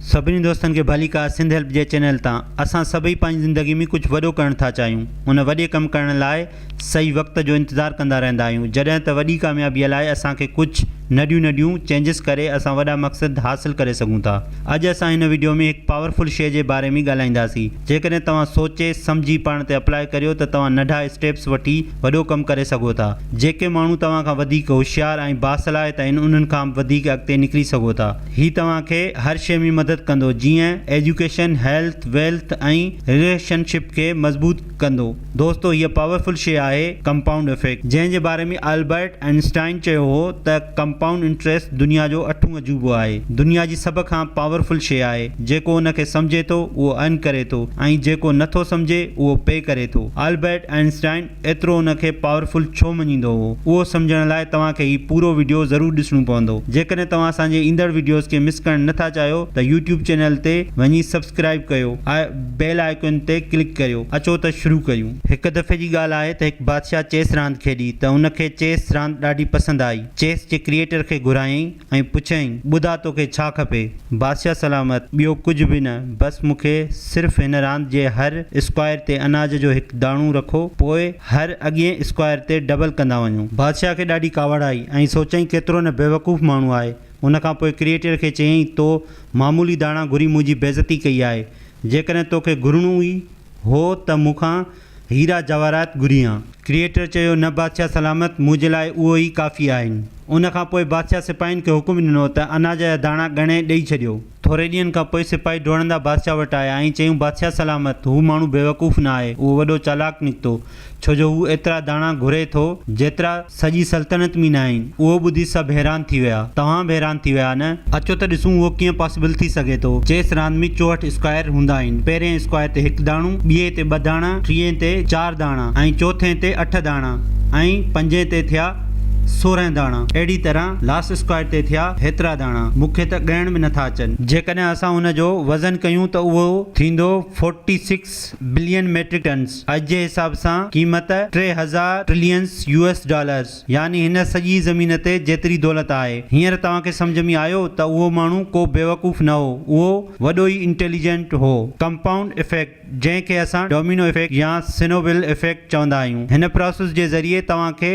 سڀني دوستن کي ڀليڪار سنڌ هيلپ جي چينل تان. اسان سڀئي پنهنجي زندگي ۾ ڪجهه وڏو ڪرڻ ٿا چاهيون. ان وڏي ڪم ڪرڻ لاء صحيح وقت جو انتظار ڪندا رهندا آهيون. جڏهن ته وڏي ڪاميابي لاء اسان کي ڪجهه ننڍيون ننڍيون چينجز ڪري اسان وڏا مقصد حاصل ڪري سگهون ٿا. اڄ اسان هن وڊيو ۾ هڪ پاورفل شيء جي باري ۾ ڳالهائينداسين. جيڪڏهن توهان سوچي سمجهي پاڻ تي اپلاء ڪريو ته توهان ننڍا اسٽيپس وٺي وڏو ڪم ڪري سگهو ٿا. جيڪي ماڻهو توهان کان وڌيڪ هوشيار ۽ باصلاحيت آهن انهن کان به وڌيڪ اڳتي نڪري سگهو ٿا. هي توهان کي هر شيء ۾ مدد ڪندو جيئن education, health, wealth ۽ relation ship کي مضبوط ڪندو. دوستو هيء پاورفل شيء آهي ڪمپائونڊ افيڪٽ جنهن جي باري ۾ آلبرٽ ائنسٽائن چيو هو ته ڪمپائونڊ انٽريسٽ دنيا جو اٺون عجوبو آهي. دنيا جي سڀ کان پاورفل شيء آهي. جيڪو ان کي سمجهي ٿو اهو ارن ڪري ٿو ۽ جيڪو نه ٿو سمجهي اهو پي ڪري ٿو. آلبرٽ ائنسٽائن ايترو ان کي پاورفل ڇو مڃيندو هو؟ اهو سمجهڻ لاء توهان کي هي پورو وڊيو ضرور ڏسڻو پوندو. جيڪڏهن توهان اسان جي ايندڙ وڊيوز کي مس ڪرڻ نه ٿا چاهيو ته يوٽيوب چينل تي وڃي سبسڪرائيب ڪيو ۽ بيل آئيڪن تي ڪلڪ ڪريو. اچو ته شروع ڪريون. هڪ دفعي جي ڳالهه آهي ته هڪ بادشاهه چيس راند کيڏي ته ان کي چيس راند ڏاڍي پسند آئي. چيس جي ڪريئيٽر کي گهرايائين ۽ پڇيائين، ٻڌاء توکي ڇا کپي؟ بادشاهه سلامت، ٻيو ڪجهه به نه، بس مون کي صرف هن راند جي هر اسڪوائر تي اناج جو هڪ داڻو رکو، پوء هر اڳئين اسڪوائر تي ڊبل ڪندا وڃو. بادشاهه کي ڏاڍي ڪاوڙ آئي ۽ سوچيائين ڪيترو نه بيوقوف ماڻهو آهي. ان کان پوء ڪريئيٽر کي چيائين، تو معمولي داڻا گهري منهنجي بيعزتي ڪئي آهي. جيڪڏهن توکي گهرڻو ئي هو ته مون کان هيرا جواهرات گهرين ها. ڪريئيٽر چيو، نه بادشاهه سلامت، منهنجي لاء اهو ئي ڪافي آهن. ان کان پوء بادشاهه سپاهين کي حڪم ڏنو ته اناج جا داڻا ڳڻي ڏئي ڇڏيو. ٿوري ڏينهن کان پوء سپاهي ڊوڙندا بادشاهه وٽ آيا ۽ چيائون، بادشاهه سلامت، هو ماڻهو بيوقوف نه آهي، اهو وڏو چالاڪ نڪتو. ڇو جو هو ايترا داڻا گهري ٿو، جيترا سڄي سلطنت ۾ ناهن. اهو ٻڌي سڀ حيران ٿي ويا. توهان به حيران ٿي ويا نه؟ اچو ته ڏسون اهو ڪيئن پاسيبل ٿي سگهي ٿو. چيس راند ۾ 64 اسڪوائر هوندا آهن. پهرئين اسڪوائر تي هڪ داڻو، ٻئي تي ٻه داڻا، ٽئين تي چار داڻا ۽ چوٿين تي اٺ داڻا ۽ پنجين تي ٿيا 16 داڻا. اهڙي طرح لاسٽ اسڪوائر تي ٿيا هيترا داڻا. مون کي ته ڳڻڻ به نٿا اچن. جيڪڏهن اسان ان جو وزن ڪيون ته اهو ٿيندو forty six billion metric tons, اڄ جي حساب سان قيمت 3000 ٽرلينز يو ايس ڊالرز، يعني هن سڄي زمين تي جيتري دولت آهي. هينئر توهان کي سمجهه ۾ آيو ته اهو ماڻهو ڪو بيوقوف نه هو، اهو وڏو ئي انٽيليجنٽ هو. ڪمپائونڊ افيڪٽ، جنهن کي اسان ڊومينو افيڪٽ يا سنوبل افيڪٽ چوندا آهيون، هن پراسس جي ذريعي توهان کي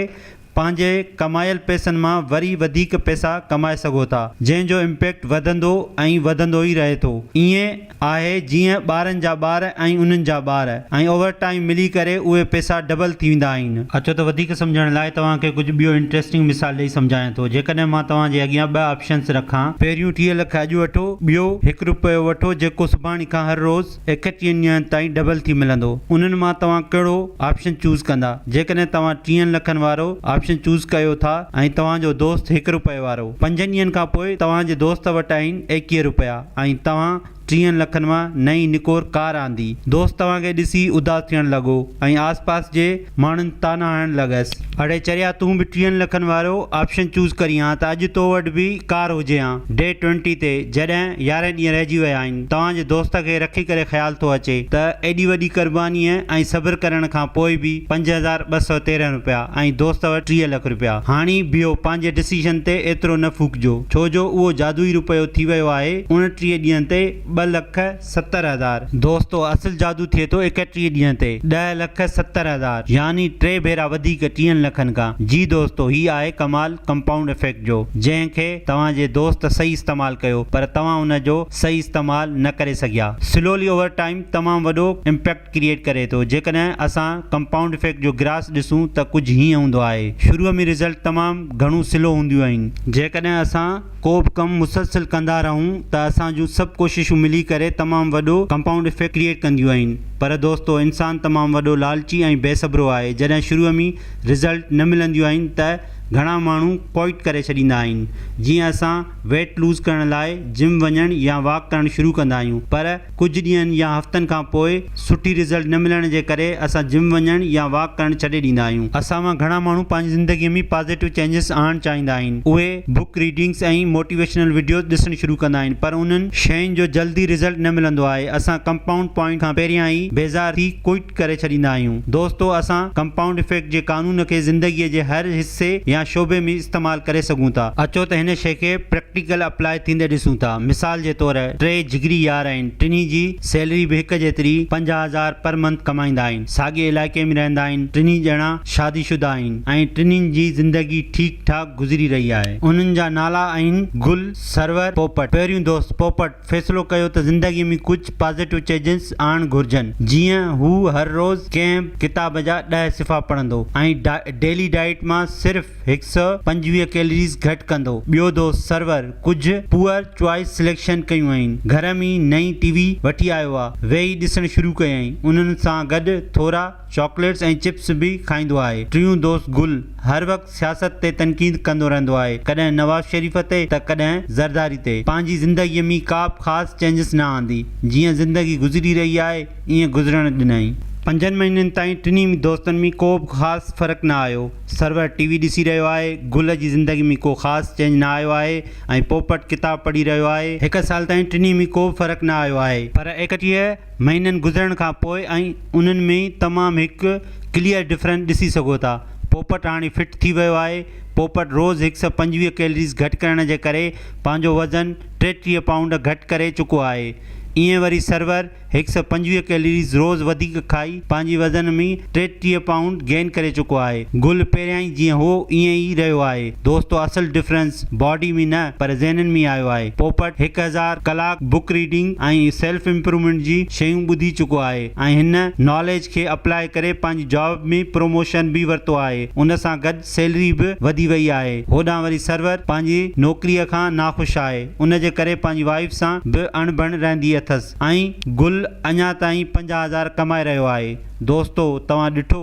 پنهنجي ڪمايل پئسن مان وري وڌيڪ پئسا ڪمائي سگهو ٿا، جنهن جو امپيڪٽ وڌندو ۽ وڌندو ئي رهي ٿو. ائين آهي جيئن ٻارن جا ٻار ۽ انهن جا ٻار ۽ اوور ٽائيم ملي ڪري اهي پئسا ڊبل ٿي ويندا آهن. اچو ته وڌيڪ سمجهڻ لاء توهان کي ڪجهه ٻيو انٽريسٽنگ مثال ڏئي سمجهايان ٿو. جيڪڏهن مان توهان جي اڳيان ٻه آپشنس رکان. پهريون 30 لک اڄ وٺو، ٻيو هڪ رپيو وٺو جيڪو سڀاڻي کان هر روز. 31 ڏينهن تائين ڊبل ٿي ملندو انهن مان توهان ڪهڙو آپشن چوز ڪندا جيڪڏهن توهان ٽيهن لکن وارو آپشن چوز ڪيو ٿا ۽ توهان جو دوست هڪ روپئي وارو پنجن ڏينهن کان پوء توهان جي دوست وٽ آهن 21 روپيا ۽ توهان ٽيهن لکن مان نئين نڪور ڪار آندي دوست توهان کي ڏسي اداس ٿيڻ لڳو ۽ آس پاس جي ماڻهن طعنا هڻڻ لڳس. اڙي چريا تون به ٽيهن لکن وارو آپشن چوز ڪرين ها ته اڄ تو وٽ به ڪار هجي ها. ڊي ٽوئنٽي تي جڏهن 11 ڏينهن رهجي ويا آهن توهان جي دوست کي رکي ڪري خيال ٿو اچي ته ايڏي وڏي قربانيء ۽ صبر ڪرڻ کان پوء به 5213 روپيا ۽ دوست وٽ 30 لک روپيا. هاڻي بيهو پنهنجي ڊسيشن تي ايترو نه ڦوڪجو ڇو جو اهو جادوئي روپيو ٿي ويو آهي 29 ڏينهن تي ٻه لک 70,000. دوستو اصل جادو ٿئي ٿو 31 ڏينهن تي 10 لک 70 هزار يعني ٽي ڀيرا وڌيڪ ٽيهن لکن کان. جي دوستو هي آهي ڪمال ڪمپائونڊ افيڪٽ جو جنهن کي توهان جي دوست صحيح استعمال ڪيو پر توهان ان جو صحيح استعمال نه ڪري سگهيا. سلولي اوور ٽائيم تمام وڏو امپيڪٽ ڪريئيٽ ڪري ٿو. جيڪڏهن اسان ڪمپائونڊ افيڪٽ جو گراس ڏسون ته ڪجهه هيئن هوندو آهي. شروع ۾ رزلٽ تمام گهڻو سلو هونديون آهن. جيڪڏهن اسان ڪو به ڪم مسلسل ڪندا رهون ته اسان جون سڀ ڪوششون ملي ڪري تمام وڏو ڪمپائونڊ افيڪٽ ڪريئيٽ ڪنديون آهن پر دوستو انسان تمام وڏو لالچي ۽ بي صبرو آهي جڏهن شروع ۾ رزلٽ نه ملنديون آهن ته گهڻا ماڻهو ڪوئٽ ڪري ڇڏيندا آهن جيئن اسان ويٽ لوز ڪرڻ لاء جم وڃڻ يا واڪ ڪرڻ شروع ڪندا آهيون پر ڪجهه ڏينهن يا هفتن کان پوء سٺي رزلٽ نه ملڻ جي ڪري اسان جم وڃڻ يا واڪ ڪرڻ ڇڏي ڏيندا آهيون. اسان مان گهڻا ماڻهو پنهنجي زندگي ۾ پازيٽو چينجز آڻڻ چاهيندا آهن. اهي بڪ ريڊنگز ۽ موٽيويشنل وڊيوز ڏسڻ شروع ڪندا آهن پر انهن شين جو جلدي رزلٽ نه ملندو آهي. اسان ڪمپائونڊ پوائنٽ کان پهريان ئي بيزار ٿي ڪوئٽ ڪري ڇڏيندا آهيون. دوستو اسان ڪمپائونڊ افيڪٽ جي قانون کي زندگي جي هر حصي يا. يا شعبي ۾ استعمال ڪري سگهون ٿا. اچو ته هن شيء کي پريڪٽيڪل اپلاء ٿيندي ڏسون ٿا. مثال جي طور ٽي جگري يار آهن، ٽنهي جي سيلري به هڪ جيتري 50,000 پر منٿ ڪمائيندا آهن، ساڳئي علائقي ۾ رهندا آهن، ٽنهي ڄڻا شادي شده آهن ۽ ٽنهين جي زندگي ٺيڪ ٺاڪ گذري رهي آهي. انهن جا نالا آهن گل، سرور، پوپٽ. پهريون دوست پوپٽ فيصلو ڪيو ته زندگي ۾ ڪجهه پازيٽو چينجز آڻڻ گهرجن جيئن هو هر روز ڪنهن به ڪتاب جا ڏهه صفحا پڙهندو ۽ ڊيلي ڊائيٽ مان صرف 125 ڪيلريز گهٽ ڪندو. ٻيو دوست سرور ڪجهه پوئر چوائس سليڪشن ڪيون آهن. گهر ۾ نئين ٽي وي وٺي آيو آ. ويهي ڏسڻ شروع ڪيائين. انهن سان گڏ ٿورا چاڪليٽس ۽ چپس به کائيندو آهي. ٽيون دوست گل هر وقت سياست تي تنقيد ڪندو رهندو آهي. ڪڏهن نواز شريف تي ته ڪڏهن زرداري تي. پنهنجي زندگيء ۾ ڪا به خاص چينجز نه آندي. جيئن زندگي گذري رهي آهي ائين گذرڻ ڏنائين. پنجن مهينن تائين ٽنهي دوستن ۾ ڪو به خاص فرق نه آيو. سرور ٽي وي ڏسي رهيو آهي، گل جي زندگي ۾ ڪو خاص چينج نه آيو آهي ۽ پوپٽ ڪتاب پڙهي رهيو آهي. هڪ سال تائين ٽنهي ۾ ڪو به فرق نه آيو آهي. پر 31 مهينن گذرڻ کان پوء ۽ انهن ۾ تمام هڪ ڪليئر ڊفرنس ڏسي سگهو ٿا. پوپٽ هاڻي فٽ ٿي ويو آهي. پوپٽ روز 125 ڪيلريز گهٽ ڪرڻ جي ڪري پنهنجو وزن 33 پائونڊ گهٽ ڪري چڪو آهي. ائين وري سرور 125 ڪيلريز روز وڌيڪ کائي پنهنجي وزن ۾ 33 پائونڊ گين ڪري چڪو آهي. گل پهريائين جيئن هو ائين ئي رهيو آهي. دوستو اصل ڊفرنس باڊي ۾ نه پر ذهنن ۾ آيو آهي. پوپٽ 1000 ڪلاڪ بڪ ريڊنگ ۽ سيلف امپروومينٽ جي شيون ٻڌي چڪو آهي ۽ هن ناليج کي اپلاء ڪري پنهنجي جاب ۾ پروموشن به ورتو آهي ان سان گڏ سيلري به وڌي وئي آهي. هوڏانهن وري سرور پنهنجي نوڪريء کان ناخوش آهي ان جي ڪري پنهنجي وائيف سان به اڻبڻ رهندي اٿس ۽ گل اڃا تائين 50,000 ڪمائي رهيو آهي. دوستو توهان ڏٺو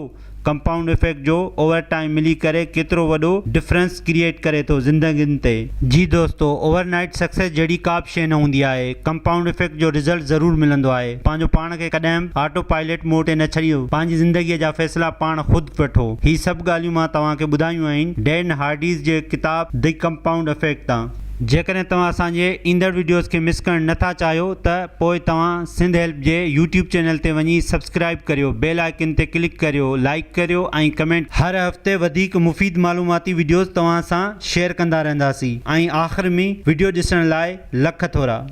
ڪمپائونڊ افيڪٽ جو اوور ٽائيم ملي ڪري ڪيترو وڏو ڊفرنس ڪريئيٽ ڪري ٿو زندگين تي. جي دوستو اوور نائيٽ سڪسيس جهڙي ڪا به شيء نه هوندي آهي ڪمپائونڊ افيڪٽ جو رزلٽ ضرور ملندو آهي پنهنجو پاڻ کي ڪڏهن به آٽو پائليٽ موڊ تي نه ڇڏيو پنهنجي زندگيء جا فيصلا پاڻ خود وٺو هي سڀ ڳالهيون مان توهان کي ٻڌايون آهن ڊين هارڊيز جي ڪتاب the compound effect تان. جيڪڏهن توهان اسان جي ايندڙ وڊيوز کي مس ڪرڻ نه ٿا چاهيو ته پوء توهان سنڌ هيلپ جي يوٽيوب چينل تي وڃي سبسڪرائيب ڪريو بيل آئيڪن تي ڪلڪ ڪريو لائيڪ ڪريو ۽ ڪمينٽ هر هفتي وڌيڪ مفيد معلوماتي وڊيوز توهان سان شيئر ڪندا رهنداسين ۽ آخر ۾ وڊيو ڏسڻ لاء لک ٿورا.